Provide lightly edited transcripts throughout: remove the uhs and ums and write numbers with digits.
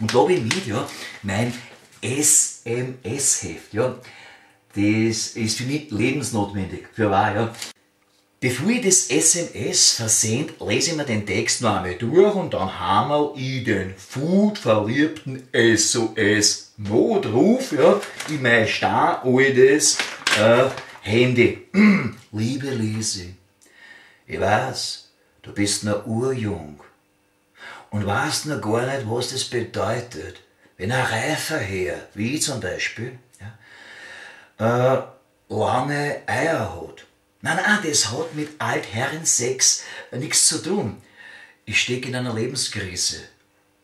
Und da hab ich mit, ja, mein SMS-Heft, ja. Das ist für mich lebensnotwendig, für wahr, ja. Bevor ich das SMS versend, lese ich mir den Text noch einmal durch und dann hammerl ich den foodverliebten SOS Notruf, ja, in mein steinaltes Handy. Liebe Lisi, ich weiß, du bist noch urjung und weißt noch gar nicht, was das bedeutet, wenn ein reifer Herr, wie ich zum Beispiel, ja, lange Eier hat. Nein, nein, das hat mit Altherrensex nichts zu tun. Ich stecke in einer Lebenskrise.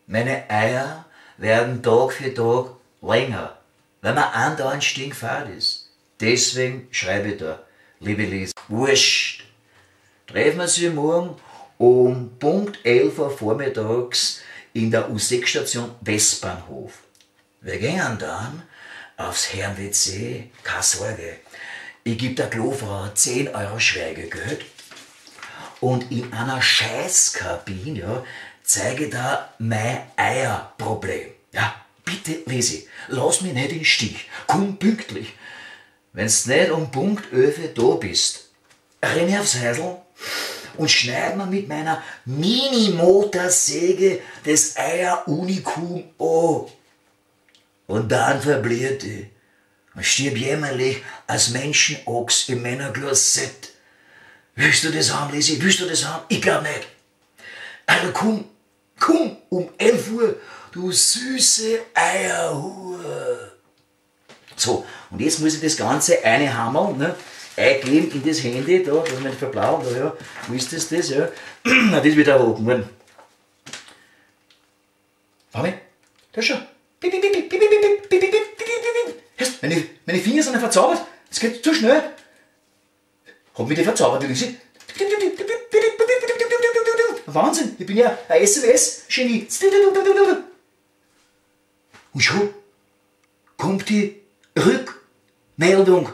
Meine Eier werden Tag für Tag länger, weil man andauernd stinkfad ist. Deswegen schreibe ich da, liebe Lisa, wurscht. Treffen wir sie morgen um Punkt 11 Uhr vormittags in der U6-Station Westbahnhof. Wir gehen dann aufs Herren-WC, keine Sorge. Ich geb der Klofrau 10 Euro Schweigegeld und in einer Scheißkabine, ja, zeige ich da mein Eierproblem. Ja, bitte Lisi, lass mich nicht im Stich, komm pünktlich. Wenn's nicht um Punkt 11 da bist, renn ich aufs Häusl und schneid mir mit meiner Mini-Motorsäge das Eier-Unikum an. Und dann verblieb ich und stirb jämmerlich als Menschenochs im Männerklosett. Willst du das haben, Lisi? Willst du das haben? Ich glaub nicht. Also komm, komm um 11 Uhr, du süße Eierhure. So, und jetzt muss ich das Ganze einhammeln, ne? Eingeben in das Handy, da, dass man nicht verblauen, da, ja. Wo ist das, das, ja? Na, das wird auch oben. Warte, da schon. Piep, piep, piep, piep, piep, piep, piep, piep, piep, piep. Hörst, meine Finger sind ja verzaubert. Das geht zu schnell. Hab mich die verzaubert, die Lisi? Wahnsinn, ich bin ja ein SMS-Genie. Und schon kommt die Rückmeldung.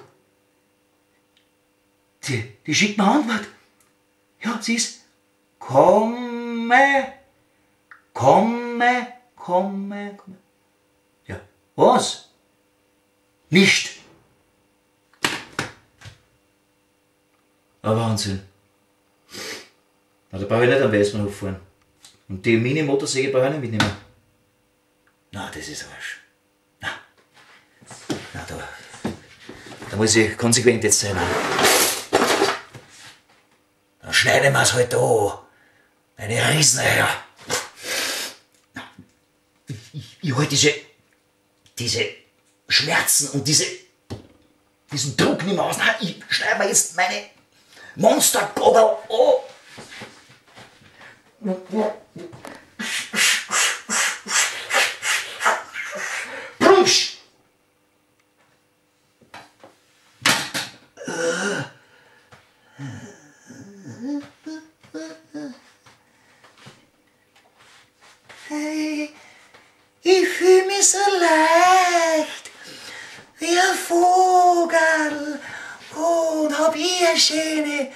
Die schickt mir Antwort. Ja, sie ist komme, komme, komme, komme. Ja, was? Nicht. Ein Wahnsinn. Na, da brauche ich nicht am Westbahnhof fahren. Und die Mini-Motorsäge brauche ich nicht mitnehmen. Na, das ist Arsch. Na, na da muss ich konsequent jetzt sein. Dann schneiden wir's halt da. Eine Rieseneier. Ich halte diese Schmerzen und diesen Druck nicht mehr aus. Nein, ich schneide mir jetzt meine Monstergobel an. Plumsch! Hey, ich fühl mich so leicht wie ein Vogel und hab ich eine schöne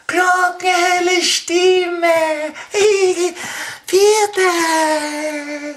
glockenhelle Stimme. Viert euch!